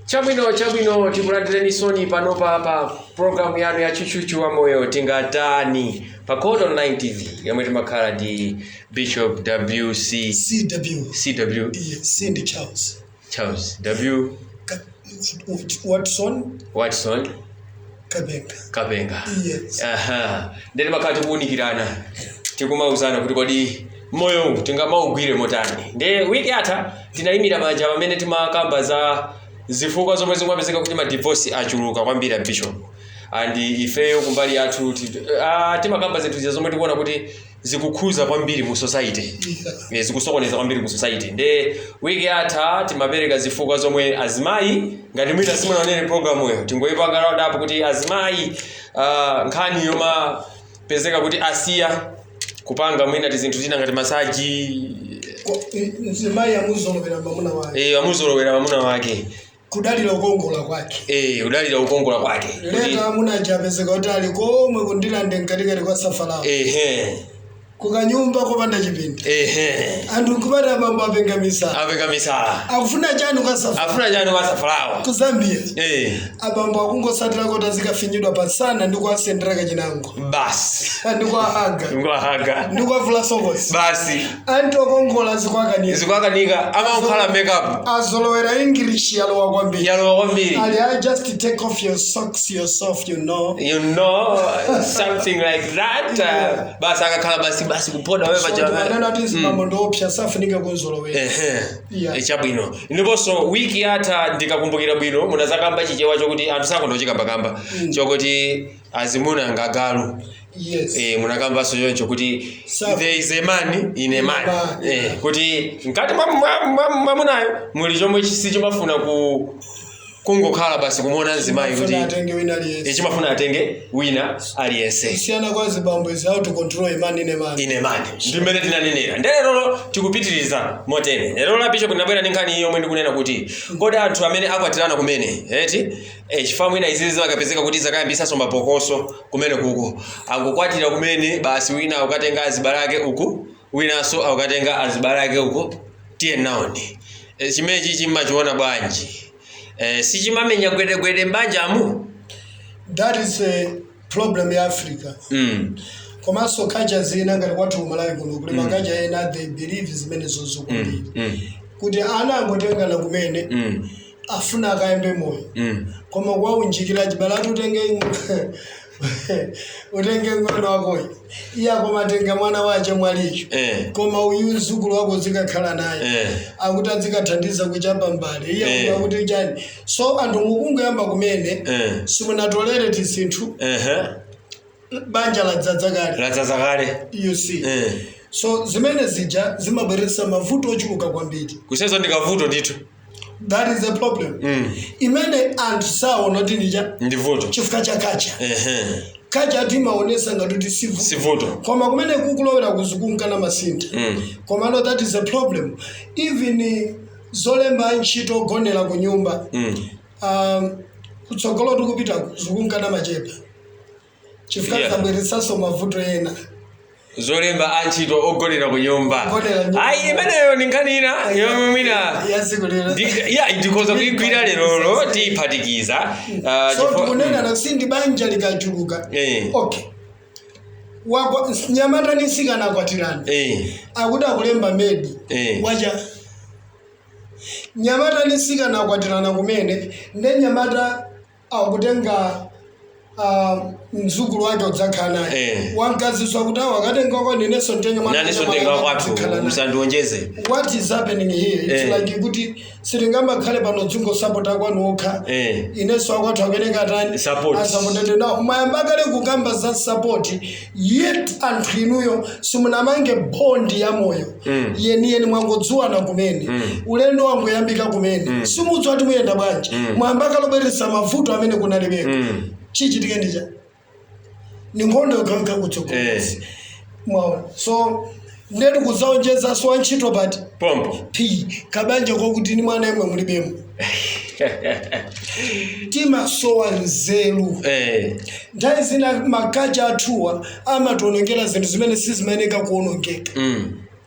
Chabwino, chabwino, tikulandirenisoni panopa pa programu yanu ya Tchutchutchu wa Moyo Tingatani pa Code Online TV, yomwe timakhala ndi Bishop WC CW. CW. Yeah, Cindy Charles. Charles W. Watson. Watson. Kapenga. Kapenga. Yes. Aha, ndiye timakhala tikuwunikirana, tikumauzana kuti kodi moyo uwu tingamaugwire motani. Nde wiki yatha tinayimira manja pamene timakamba za zifukwa zomwe zimapezeka kuti ma divorce achuluka kwambiri, Bishop. And ifeyo kumbali yathu timakamba zinthu zija zomwe tikuona kuti zikukhuza kwambiri mu society. Zikusokoneza kwambiri mu society. Nde wiki yatha timapereka zifukwa zomwe azimayi, ngati mwina simunaonere programuyo, tingoyipanga round up kuti azimayi, nkhani yomapezeka kuti asiya kupanga mwina tizinthu tina ngati massage. Mzimayi amuzolowera mwamuna wake. Amuzolowera mwamuna wake. Kudalira kukongola kwake. Kudalira kukongola kwake. Leta amuna aja apezeka kuti ali komwe kundilande mkatikati kwa safalawo, kukanyumba kopanda chipinda. Anthu nkupata abambo apenga misala. Apenga misala. Akufuna chani kwa safalawo? Afuna chani kwa safalawo? Ku Zambia. Abambo akungosatira kuti azikafinyidwa pasana ndi kuasendera kachinango. Basi. Ndi kuahaga. Ngwahaga. Ndi kuavula sokosi. Basi. Anthu okongola zikwakanika. Zikwakanika, amakhala makeup. Azolowera English yalowa kwambiri. Yalowa kwambiri. Ali, "I just take off your socks yourself." You know, something like that. Basi akakhala basi basi kupoda wewe paja. Maneno ati zimambo ndiopsa, safunika kunzolowera. Yeah. Chabwino, ndiponso wiki yatha, ndikakumbukira bwino, munazakamba Chichewa chokuti anthu sakondochikambakamba, chokuti azimuna ngagalu. Yes. Munakambanso choncho kuti there is a man in a man. Man. Kuti mkati mwa mwamunayo muli chomwe sichimafuna ku kungokhala basi kumuona mzimayi kuti Funa atenge wina aliyense. Chimafuna atenge wina aliyense. Kusiyana kwa zibambo is how to control a man in a man. In a man, ndimene tinanenera. Ndelero tikupitiriza motere. Lero la Bishop ndinabwera ndi nkhani yomwe ndikunena kuti kodi anthu amene akwatirana kumene eti, chifukwa mwina izizi zimakapezeka kuti zakayambisanso mapokoso kumene kuko angokwatira kumene, basi wina akukatenga azibale ake uku, winanso akukatenga azibale ake uku, tiye naoni, chimenechi chimachiona bwanji? Sichimamenya gwedegwede m'banjamu? That is a problem ya Africa. Komanso culture zina ngati kwathu kumalawi kuno kuli ma culture ena, they believe zimenezozo kwambiri, kuti ana angotengana kumene, afuna akayambe moyo, koma kuwaunjikira chibale ati utenge ng'ono wakoyo, iye akomatenga mwana wache mwalicho, koma uyu mzukulu wako zikakhala naye, akuti azikathandiza kuchapa mbale iye, akuti chani. So anthu mukungoyamba kumene, simunatolere tizinthu, banja ladzaza kale. Ladzaza kale. You see? So zimene zija zimabweretsa mavuto ochuluka kwambiri. Kusezo ndikavuto ndithu. That is a problem imene anthu saona kuti ndija Ndi vuto. Chifukwa cha culture. Culture timaonesa ngati kuti sivuto, Sivuto. Koma kumene kukulowera kuzikunkana masintha. Komano that is a problem. Even zolemba ntchito ogonera ku nyumba, kutsogolo tikupita zikunkana machepa chifukwa zabweretsanso mavuto ena. Zolemba antchito ogonera ku nyumba. Ogonera nyumba. Ayi, imeneyo ndi nkhani ina yomwe mwina Ya tsiku lero. Ya, ndikhoza kuyigwira lerolo, tiyiphatikiza. So tikunena na sindi banja likachuluka, okay, wakwa nyamata ni msikana akwatirana, akuti akulemba maid. Wacha nyamata ni msikana akwatirana kumene, nde nyamata akutenga mzukulu wake udzakhala naye. Wamkaziso akuti awo akatenga kwa ninenso ntenge mwana. Nanenso ntenga kwathu. Adzikhala naye. Usandionjeze. What is happening here? It's like kuti sitingamakhale pano dzingosapota kwanu okha, inenso akwathu akuyeneka atani? Support. Asapotete. Now mayamba kale kukamba za support, yet anthu inuyo simunamange bond ya moyo yeniyeni. Mwangodziwana kumene, ulendo wangoyambika kumene, simudziwa kuti muyenda bwanji. Mwayamba kale kubweretsa mavuto amene kunalibeko. Chichitike ndicha ni nkhondo yokhayokha kutsogolo. Mwaona? So ndetu kudzaonjezanso wantchito pati Pompo. P kabanja kokuti ni mwana yemwe mulibemo. Timasowa nzeru. Nthawi zina ma culture athuwa amationongera zinthu zimene sizimayeneka kuonongeka.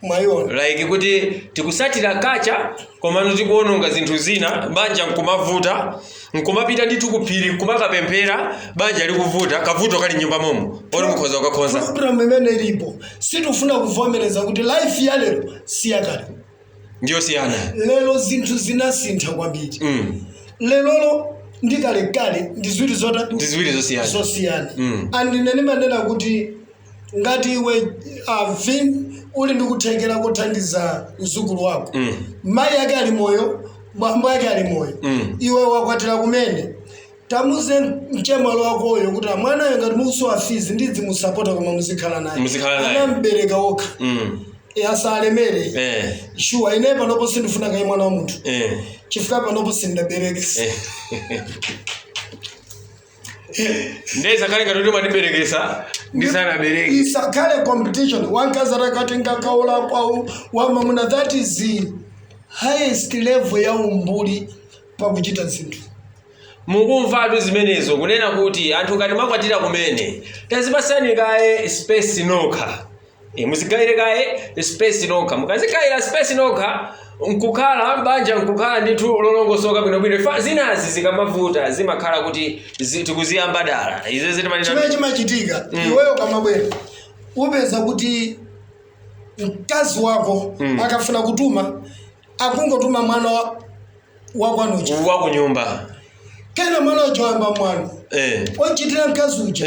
Mwayiona? Like kuti tikusatira kacha, komano tikuononga zinthu zina, banja nkumavuta, nkumapita ndithu kuphiri nkumakapemphera, banja likuvuta, kavuto kali nyumba momo oti mukhoza kukakhonza. Program imene ilipo, sitifuna kuvomereza kuti life ya lero si yakale. Ndiyosiyana. Lero zinthu zinasintha kwambiri. Lerolo ndi kalekale ndi ziwiri zota Ndi ziwiri zosiyana. Zosiyana. And ine ndimanena kuti ngati iwe avin uli ndi kuthekera kothandiza mzukulu wako, mayi ake ali moyo, bambo ake ali moyo, iwe wakwatira kumene, tamuze mchemwalo wakoyo kuti amwanayo ngati mukusowa fees ndidzi musapota, koma muzikhala naye. Muzikhala naye. Anambereka okha. Asalemere. Sure, ine panopo sindifuna kayi mwana wa munthu, chifukwa panopo sindabereke. Ndeza kale ngati kuti mandiberekesa ndisanabereke. Isakhale competition, wankazi atakati ngakaula kwawo wamamuna. That is the highest level ya umbuli pakuchita zinthu. Mukumvatu zimenezo, kunena kuti anthu ngati mwakwatira kumene, tazipasani kaye space nokha. Muzigayire kaye space nokha. Mukazigayira space nokha, nkukhala banja, nkukhala ndithu lolongosoka bwinobwino. Fa zinazi zikamavuta zimakhala kuti tikuziyamba dala izo zitimanena. Chimene chimachitika, iweyo kamabwera upeza kuti mkazi wako akafuna kutuma, akungotuma mwana wakwanuja. Wa kunyumba. Kena mwana uja wayamba mwano ochitira mkazi uja.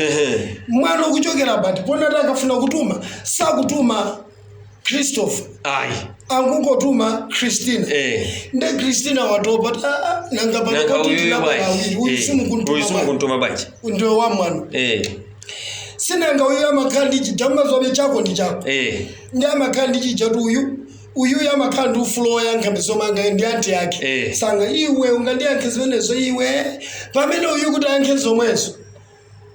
Mwana ukuchokera bati ponati akafuna kutuma, sakutuma Christopher, ayi, angungotuma Christina. Nde Christina watopa, "Ah, ah, nanga pano nanga poti uyu tinabala bwanji awiri, uyu simukuntuma uyu bwanji." simukuntuma bwanji? Ndiwe wa mwano. Sinanga uyu amakhala ndi chija mazobe chako ndi chako. Ndi amakhala ndi chija kuti uyu uyuyu amakhala ndi ufulu woyankha misomanga ndi anti yake. Sanga iwe ungandiyankhe zimenezo iwe, pamene uyu kuti ayankhe zomwezo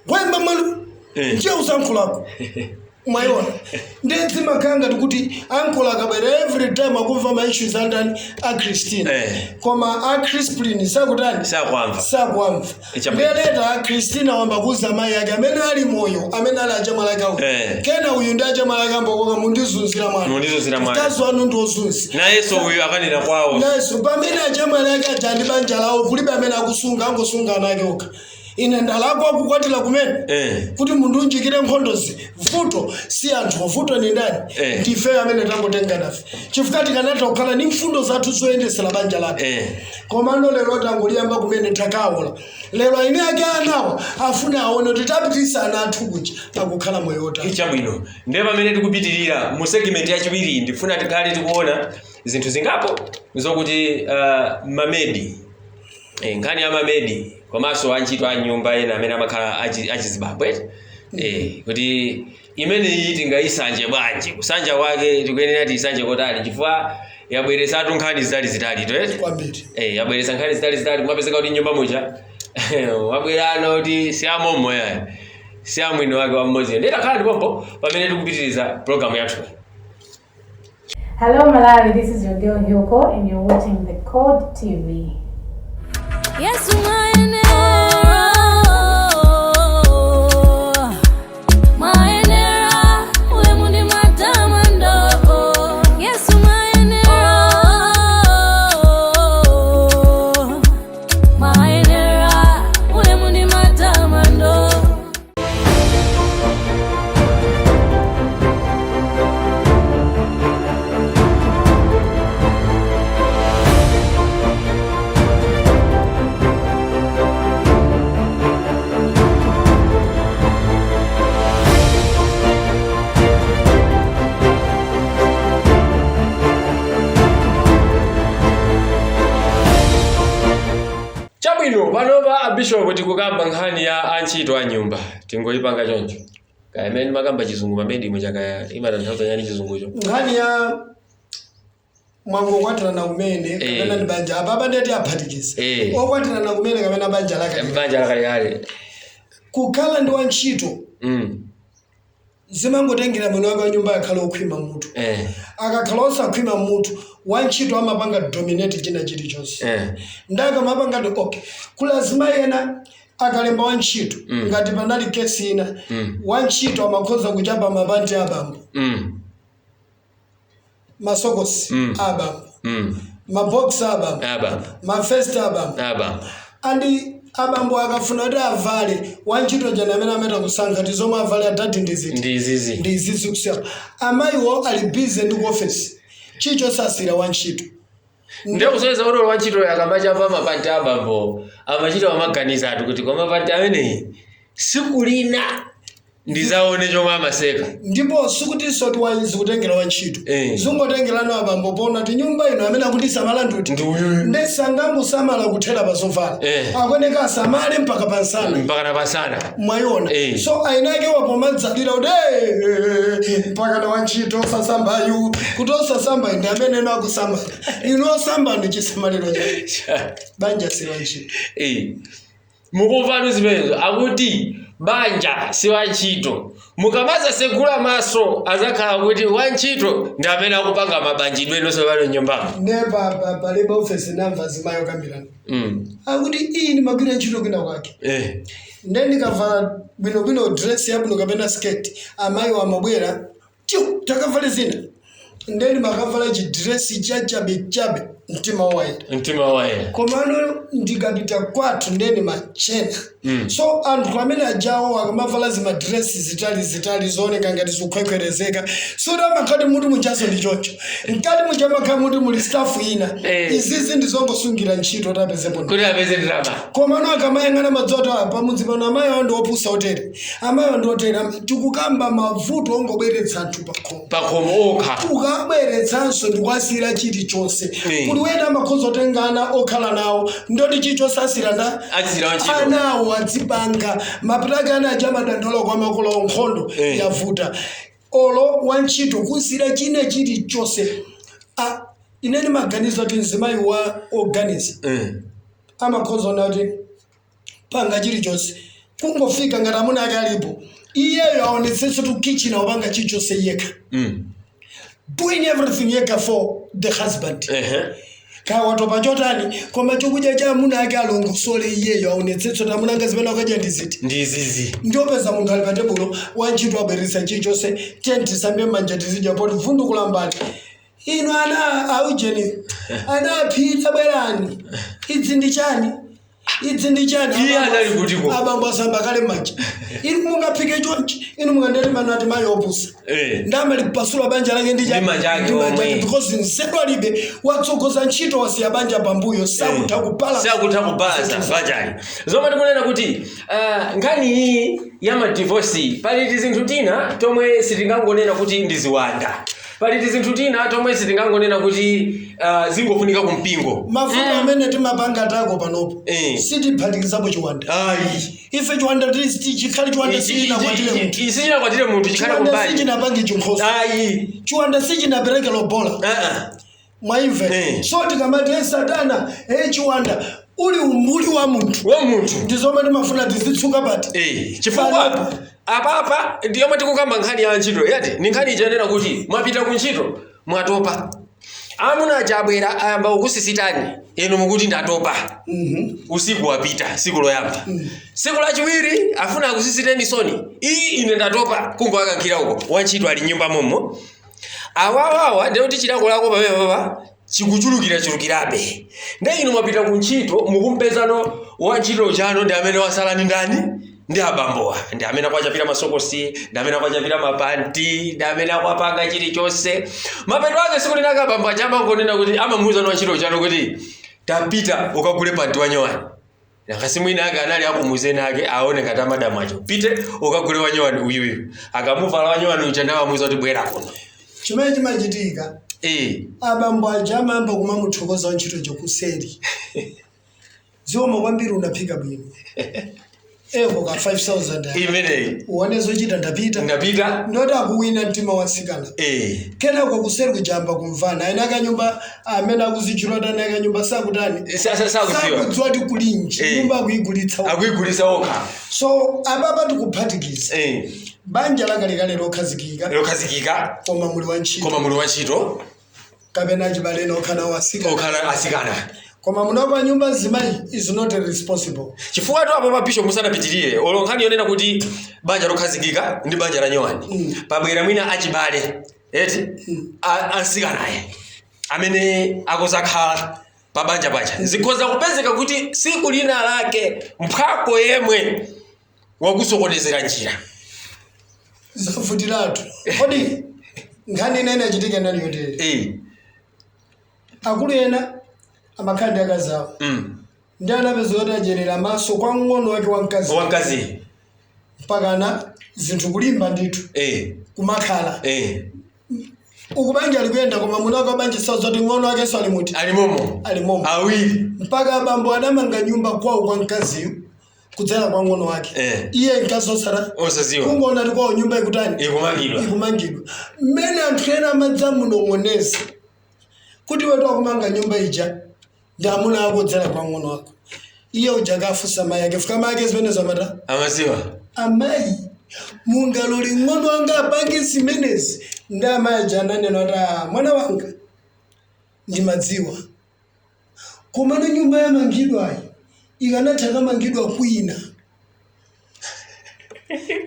wemba mwanu. Ndiye usankhulako, mwayiona? Ndi zimakhala ngati kuti ankhola akabwera, every time akumva ma issues andani? A Christina. Koma a Crispin sakutani? Sakwamva. Sakwamva. Ichabwino. Ndeleta Christina wamba kuuza mayi ake amene ali moyo, amene ali achamwali ake uyu. Kena uyu ndi achamwali ake ambokoka, mundizunzira mwana. Mundizunzira mwana. Mkazi wanu ndi ozunza. Nayenso uyu akanena kwawo. Nayenso pamene achamwali ake aja ndi banja lawo, kulibe amene akusunga, angosunga ana ake okha. Ine ndalakwa kukwatira kumene kuti munthu unjikire nkhondozi? Vuto si anthu, vuto ni ndani? Ndife amene tangotenga nafe, chifukwa tikanatha kukhala ndi mfundo zathu zoyendesera banja lathu. Komano lero tangoliyamba kumene, takawola lero, aine ake anawa afuna aone kuti tapitisa ana athu kuja akukhala moyo wotani. Chabwino, ndiye pamene tikupitirira mu segment yachiwiri, ndifuna tikhale tikuona zinthu zingapo zokuti mamedi, nkhani ya mamedi komanso antchito a nyumba ena amene amakhala achizibabwe, kuti imeneyi tingayisanje bwanji? Kusanja kwake tikuyenera tiyisanje kotali? Chifukwa yabweresatu nkhani zitali to. Kwambiri. Yabweresa nkhani zitali zitali, kumapezeka kuti nyumba muja wabwerano kuti si amomo yayi, si amwino wake wam'modzi. Ndiye takhala ndipompo pamene tikupitiriza programu yathu. Hello Malawi, this is your girl Hyoko and you're watching The Code TV. Yesu mwaenera, mwaenera ulemu ndi matamando. Yesu mwaenera, mwaenera ulemu ndi matamando. Chabwino, panopa abishopu tikukamba nkhani ya antchito a nyumba. Tingoyipanga choncho kaya imene makamba chizungu, mamedi imwe chakaya imatanthauza chani chizungucho? Nkhani ya mwangokwatirana kumene kapena ndi banja, apapa ndeti aphatikiza okwatirana kumene kapena banja lake. Banja lakalekale. Kukhala ndi wantchito, zimangotengera mwini wake wa nyumba akhale okhwima mutu. Akakhala osakhwima mutu, wantchito amapanga dominate china chilichonse. Ndakamapanga ndi okay, kuli azimayi ena akalemba wantchito, ngati panali kesi ina, wantchito amakhoza kuchapa mapanti abambo. Masokosi abambo, maboxer abambo, Abambo. mavest abambo. Abambo. And abambo akafuna kuti avale, wantchito jana amene ameta kusankha ti zomwe avale adati ndiziti. Ndi izizi. Ndi izizi kusiyana. Amayiwo ali busy ndi ku office, chicho sasira wantchito. Ndiye kusonyeza kuti wantchito akamachapa mapanti abambo, amachita amaganiza ati kuti koma mapanti ameneyi siku lina ndizaone chomwe amaseka. Ndipo sikutinso ti zikutengera wantchito, zingotengerano abambo pona ti nyumba ino amene akuti samala nduti. Ndi uyuyu. Nde sangangosamala kuthera pa zovala, akuoneka asamale mpaka pansana. Mpaka na pasana. Mwayiona? So ainake wapomadzalira kuti "Eh, mpaka na wantchito osasambayu, kuti osasamba ndi amene eno akusamala, inu osamba ndi chisamaliro chake, banja si wantchito." Mukumvatu zimenezo, akuti banja si wantchito. Mukamazasegula maso azakhala kuti wantchito ndi amene akupanga mabanjidwe enonso pano nyumbamo. Ne pa labor office namva zimayo kambirana, akuti iyi ndimagwira ntchito kwina kwake, nde ndikavala bwinobwino dress yabwino kapena skirt, amayi amabwera, "Chiu, takavale zina." Nde ndimakavala chidresi chachabechabe, mtima wayera. Mtima wayera. Komano ndikapita kwathu ndeni machena. So anthu amene ajawo akamavala zimadresi zitali zitali zooneka ngati zikukhwekhwerezeka, soti amakhati muti muchaso ndi choncho, mkati mucha makhala muti muli stuff ina. Izizi ndizongosungira ntchito tapezepo. Kuti apeze ndalama. Komano akamayang'ana madzoto apa pamudzi pano, amayi awo ndi opusa otere, amayi awo ndi otere. Tikukamba mavuto ongobweretsa anthu pakhomo. Pakhomo okha. Ukabweretsanso ndikuasira chilichonse. Kuli wena amakhoza otengana okhala nawo, ndoti chilichonse asira nda Asira wantchito. Anawo adzipanga mapitaki, ana aja amadandaula kwa makolo, nkhondo yavuta. Olo wantchito kusira china chilichonse. Ah, ineni maganizo ati mzimayi wa oganiza amakhoza ona kuti panga chilichonse, kungofika ngati amuna ake alipo, iyeyo aonetsenso tu kitchen awapanga chilichonse yekha, doing everything yekha for the husband. Kaya watopa chotani, koma chokudya cha amuna ake alongosole iyeyo, aonetsetso kuti amuna anga zimene akadya ndiziti. Ndi izizi. Ndiopeza munthu ali pa tebulo, wantchito abweretsa chilichonse, tiye tisambe manja tizidya, poti vundukulambani inu ana aujeni, ana aphita, bwerani, idzi ndi chani, idzi ndi chani? Iye anali kutiko? Abambo asamba kale manja. Inu mungaphike chonchi? Inu mungandeti mano ati mayi opusa. Ndamalipasula banja lake ndi chani? Ndi manja ake Ndi manja ake, omwe. because nzeru alibe, watsogoza ntchito, wasiya banja pambuyo, sakutha kupala. Sakutha kubaza banjali. Zomwe tikunena kuti nkhani iyi ya madivosi, pali tizinthu tina tomwe sitingangonena kuti ndi ziwanda, pali tizinthu tina tomwe sitingangonena kuti zingofunika kumpingo. Mavuto amene timapanga tako panopo, sitiphatikizapo chiwanda. Ayi. Ife chiwanda chikhale chiwanda sichinakwatire munthu. Sichinakwatire munthu, chikhale Chiwanda kumbali. sichinapange chinkhoso. Ayi. Chiwanda sichinapereke lobola. Mwaimve? So tikamati e satana, e chiwanda, uli umbuli wa munthu. Wa munthu. Ndi zomwe timafuna tizitsuka pati. Chifukwa Panopo. Apapa ndiyomwe tikukamba nkhani ya ntchito yati ni nkhani ichanena kuti mwapita ku ntchito, mwatopa, amuna aja abwera, ayamba kukusisitani, inu mukuti ndatopa. Usiku wapita, siku loyamba, siku lachiwiri afuna akusisiteni soni, iyi ine ndatopa, kungoakankhira uko. Wantchito ali nyumba momo, awawawa ndikuti chilakolako pamene papa chikuchulukira chulukirabe. Nde inu mwapita ku ntchito, mukumpezano wantchito chano ndi amene wasala ndi ndani? Ndi abambowa. Ndi amene akwachapira masokosi, ndi amene akwachapira mapanti, ndi amene akwapanga chilichonse. Mapeto ake siku linaka abambo aja amangonena kuti, amamuuza wantchito chano kuti tapita ukagule panti wanyowani. Nakasi mwina ake anali akumuzeni ake aone ngati amadamu acho, pite ukagule wanyowani uyuyu. Akamuvala wanyowani uja, ndawamuuza kuti bwera kuno. Chimene chimachitika, abambo aja amayamba kumamuthokoza wantchito chokuseri, "Ziwoma kwambiri, unaphika bwino, eko ka 5000." Imeneyi. "Uone zochita, ndapita." Ndapita. Ndoti akuwina mtima watsikana. Kenako kuseri kujamba kumvana ene akanyumba amene akuzichula tani akanyumba sakutani. Sakudziwa. Sakudziwa ti kulinji. Nyumba akuyigulitsa. Akuyigulitsa okha. So apapa tikuphatikiza banja lakalekale lokhazikika, lokhazikika, koma muli wantchito, koma muli wantchito, kapena achibale okhala wasikana, okhala asikana. Koma munapa nyumba mzimayi is not responsible. Chifukwa tu apo papisho musanapitirire, olo nkhani yonena kuti banja lokhazikika ndi banja la nyowani, pabwera mwina achibale. Eti ansikanaye amene akuzakhala pabanja paja zikhoza kupezeka kuti siku lina lake mphwako yemwe wakusokonezera njira. Zavutiratu. Kodi nkhani inene yachitika nali yotere? Akulu ena amakhala ndi akazi awo, ndi anapeza kuti adyerera maso kwa mng'ono wake wamkazi, wamkazi, mpakana zinthu kulimba ndithu, kumakhala ukubanja alikuyenda, koma mwini wake wabanja sazoti ng'ono wake so alimuti alimomo. Alimomo. Awiri. Mpaka abambo adamanga nyumba kwawo kwa mkaziyu kudzera kwa ng'ono wake. Iye mkazi osara osaziwa. Kungoona ti kwawo nyumba ikutani? Ikumangidwa. Ikumangidwa. Mmene anthu ena amadzamunong'oneza kuti wetu akumanga nyumba ija ndi amuna ako kudzera kwa ng'ono wako, iye uja akafunsa mayi ake, fuka mayi ake zimenezo amata Amaziwa. "Amayi, mungalole ng'ono wanga apange zimenezi?" Ndi amayi aja ananena kuti, "Ah, mwana wanga, ndimadziwa, komano nyumba yamangidwayi ikanatha kamangidwa kwina,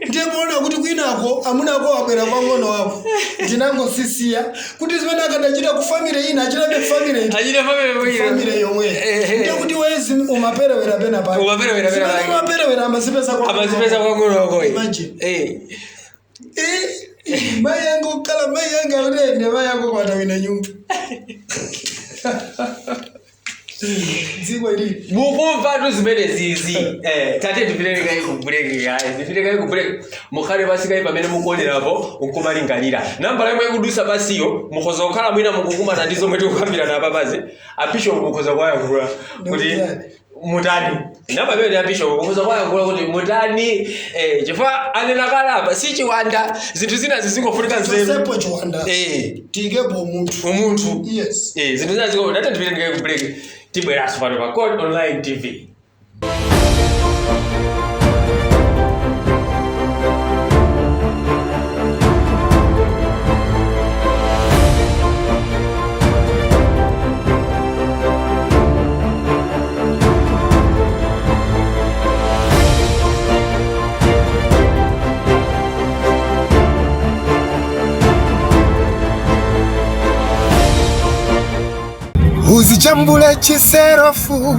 ndiye poona kuti kwinako amuna ako wabwera kwa ng'ono wako, ndinangosisiya kuti zimene akadachita ku family ina achitabe family ina." Achita family. Family yomwe. Ndiye kuti wezi umaperewera pena pake. Umaperewera pena Zimene pake. umaperewera amazipeza kwa Amazipeza kwa ng'ono wako. Imagine. Mai yangu kukhala mai yanga utende mai yako kwatawina nyumba dziko ilili. Mukumva zimene zizi, tate ndipite ku break guys, ndipite ku break. Mukhale basi kayi pamene mukuonerapo nkumalingalira nambala yomwe ikudusa basiyo. Mukhoza kukhala mwina mukukumana ndi zomwe tikukambirana apa pazi. Abishop mukhoza kuwayankhula kuti mutani. Namba imene ya bishop, mukhoza kuwayankhula kuti mutani, chifukwa anena kalapa si chiwanda, zinthu zina zizingofunika nzeru. Tosepo chiwanda, tiyikepo umunthu. Umunthu. Yes. Zinthu zina ziko. Tate ndipite ku break, tibweranso pano pa Code Online TV. Uzijambule chiserofu.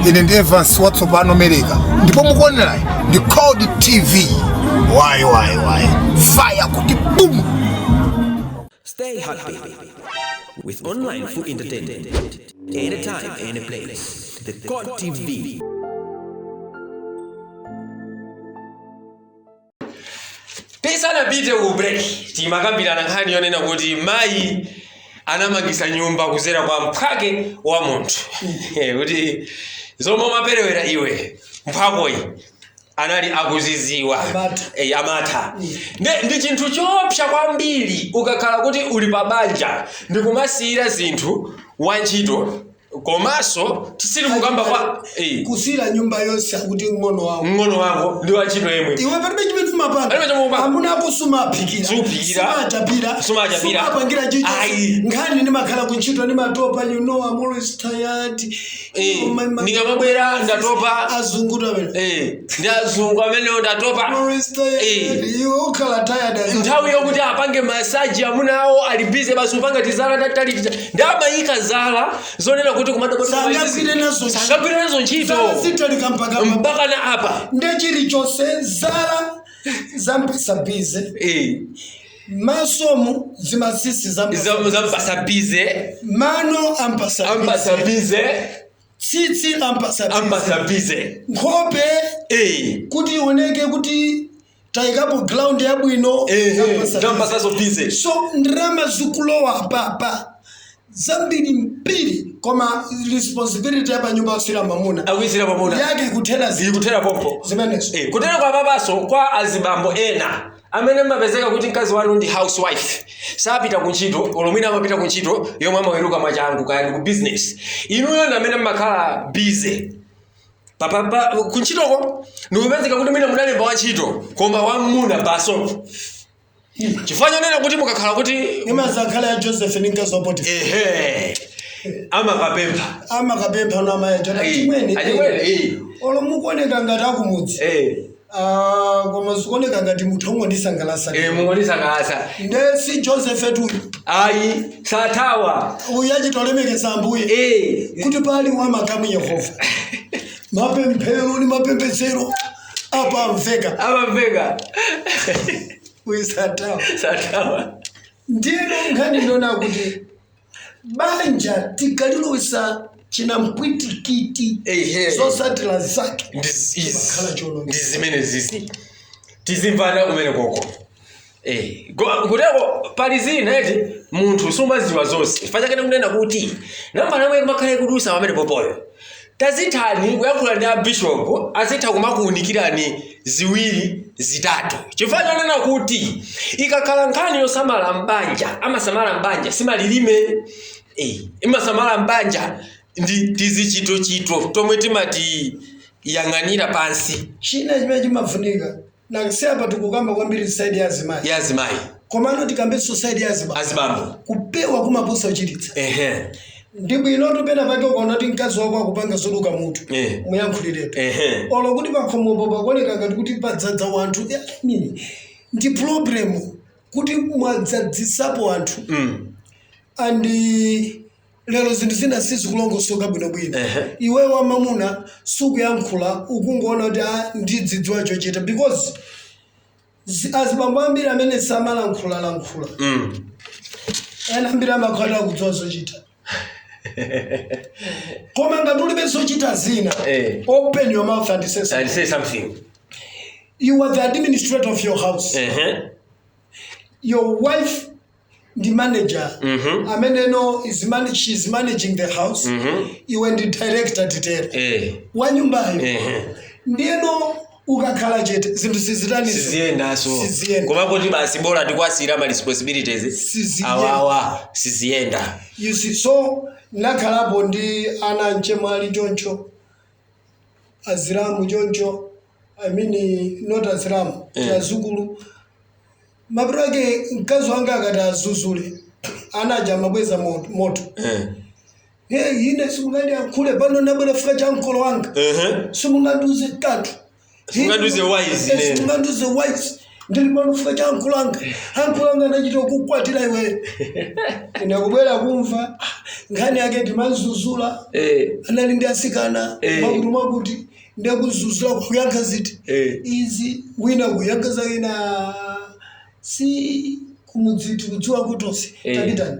Ine ndi Evans watsopano America, ndipo mukuonerayi ndi Code TV. Wayi wayi wayi, fire kuti boom! Stay happy with online food entertainment. Anytime, any place. The Code TV. Tisanapite ku break timakambirana nkhani yonena kuti mayi anamangisa nyumba kuzera kwa mphwake wa munthu, kuti zomwe umaperewera iwe mphwakoyi anali akuziziwa. Amatha. Amatha. Ndi chinthu chopsa kwambiri ukakhala kuti uli pa banja ndikumasiyira zinthu wantchito, komanso tisili kukamba kwa Kusiyira nyumba yonse akuti ng'ono wawo. Mng'ono wako ndi wantchito yemwe. Iwe palibe chimene umapanga. Palibe chomwe umapanga. Amuna ako sumaphikira. Suphikira. Sumachapira. Sumachapira. Sumapangira chicho. Ayi. Nkhani ndimakhala kuntchito ndimatopa, you know I'm always tired. Ndikamabwera ndatopa. Azungu amene. Ndi azungu amenewo, ndatopa. Always tired. Iwe ukhala tired Nthawi yokuti apange massage amuna awo ali busy basi upanga tizala tatali, ndi amayika zala zonena kuti Sangagwire nazo ntchito. Sangagwire nazo ntchito. Zala zitalika mpaka mpaka na apa. Nde chilichonse zala zampasa busy, masomu zimasisi zampasa, zampasa busy, mano ampasa, ampasa busy, tsitsi ampasa busy, ampasa busy, nkhope kuti ioneke kuti tayikapo ground yabwino, zampasa busy. Zampasaso busy. So ndrama zikulowa papa zambiri mbiri, koma responsibility ya panyumba kusira mamuna. Akuyisira pamuna. Yake kuthera zinthu Ikuthera pompo. zimenezo. Kutera kwa papaso kwa azibambo ena amene mmapezeka kuti mkazi wanu ndi housewife, sapita kuntchito, olomwina amapita kuntchito yomwe amaweruka mwachangu, kaya ndi ku business, inuyo ndi amene mmakhala busy papapa kuntchitoko, ndikupezeka kuti mwina munalemba wantchito koma wamuna baso, chifukwa chonena kuti mukakhala kuti Imazakhala ya Joseph ndi mkazi wa Potifa. Ehe, amakapempha. Amakapempha no amaya jona. Chimwene, Achimwene, olo mukuoneka ngati akumudzi, Ah, koma zikuoneka ngati munthu ongondisangalasa. Eh, mungondisangalasa. Nde si Joseph etuyu. Ayi, sathawa. Uyu achitolemekeza Ambuye kuti pali wamakamu Yehova, mapemphero ni mapembedzero apa amveka. Amamveka. Uyu sathawa. Sathawa. Ndiyeno nkhani ndiona kuti banja tikalilowesa chinampwitikiti, zosatira zake chimakhala chonongeka. Ndi zimene zizi tizimvana kumene koko. Kuteko pali zina eti munthu sumaziwa zonse. Chifukwa chake ndikunena kuti nambala yomwe kumakhala ikudusa pamene popoyo, tazithani kuyankhula ndi abishopu, azitha kumakuwunikirani ziwiri zitatu, chifukwa chonena kuti ikakhala nkhani yosamala mbanja, amasamala mbanja simalilime, imasamala mbanja ndi tizichitochito tomwe timati yang'anira pansi. China chimene chimafunika nakasi apa, tikukamba kwambiri side ya azimayi, ya azimayi, komano tikambenso side ya azibambo. Azibambo. Kupewa kumaposa kuchiritsa. Ndi bwino pena pake ukaona kuti mkazi wako akupanga zoduka mutu, muyankhuliretu. Olo kuti pakhomopo pakuoneka ngati kuti padzadza wanthu, I mean, ndi problem kuti mwadzadzisapo anthu and lero zinthu zina sizikulongosoka bwinobwino. Iwe wamamuna sukuyankhula, ukungoona kuti ah, ndidzidziwa chochita, because azibambo ambiri amene samalankhulalankhula, ena ambiri amakhala akudziwa zochita, koma ngati ulibe zochita zina, open your mouth and say something. And say something. You are the administrator of your house. Your wife ndi manager amene no is she's managing the house. Iwe ndi director, titero, wa nyumbayo. Ndiyeno ukakhala chete, zinthu sizitani? Siziyendaso. Siziyenda. Koma kuti basi bola tikwasira ma responsibilities Siziyenda. awawa, siziyenda. You see, so nakhalapo ndi ana mchemwali choncho, azilamu choncho, I mean, not azilamu, azukulu. Mapeto ake mkazi wanga akati azuzule ana aja, amabweza moto. Hey, ine simungandiyankhule pano, nabwera fika cha mkolo wanga. Simungandiuze kanthu. Simungandiuze wise, Eh, simungandiuze wise, ndili pano fika cha mkolo wanga, ankolo wanga anachita kukwatira iweyo. Ine kubwera kumva, ah, nkhani yake ndimazuzula, anali ndi asikana, mwakuti mwakuti, ndekuzuzula kuyankha ziti izi, wina kuyankha za wina, si kumudziti kudziwa kutonse. Tapitani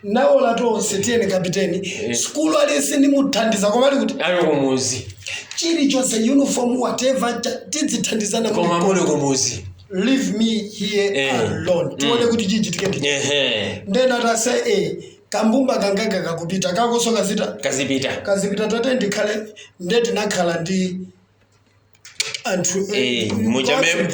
nawola tonse, tiyene kapiteni skulu, aliyense ndimuthandiza, koma ali kuti? Ali kumuzi. Chilichonse, uniform, whatever, tidzithandizana. Koma muli kumuzi. Leave me here alone, tione kuti chichitike ndi ndena tase kambumba kangaka kakupita kakoso kazita. Kazipita. Kazipita, tate ndikhale nde tinakhala ndi anthu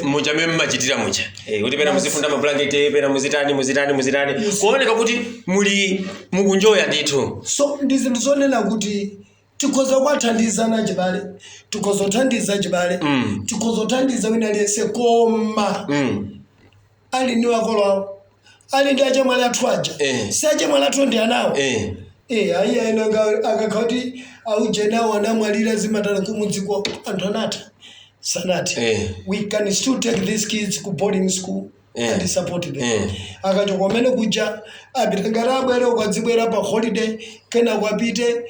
Muchame mmachitira mucha, kuti pena muzifunda mablanketi, pena muzitani, muzitani, muzitani, kuoneka kuti muli mukunjoya ndithu. So ndi zinthu zonena kuti tikhoza kuwathandizana chibale, tikhoza kuthandiza chibale, tikhoza kuthandiza wina aliyense, koma ali ndi makolo awo, ali ndi achemwali athu aja. Si achemwali athu ndi anawo? Eh, ayi, ayina akakhala kuti aujenawo anamwalira, zimatana kumudziko, anthu anatha sanati. We can still take these kids ku boarding school and support them. Akachoka kumene kuja apita, ngati abwere ukadzibwera pa holiday, kenako apite,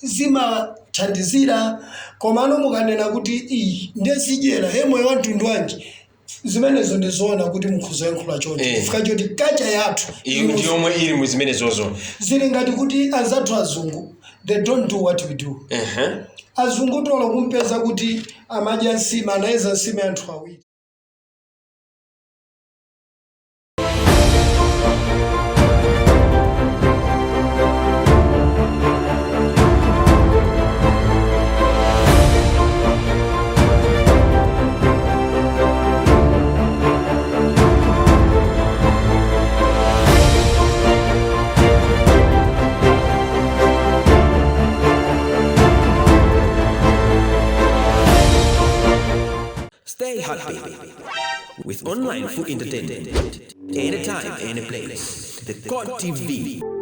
zimathandizira. Komano mukanena kuti iyi ndiye sidyera, he, moyo wa mtundu wanji? Zimenezo ndizoona kuti mukhoza yankhula choncho, chifukwa choti kacha yathu Iyo ndi yomwe ili mu zimenezozo. Zili ngati kuti anzathu azungu, they don't do what we do. Azungu tolo kumpeza kuti amadya nsima, anayeza nsima ya anthu awiri. Stay happy with online food entertainment. Anytime, any place. The God TV.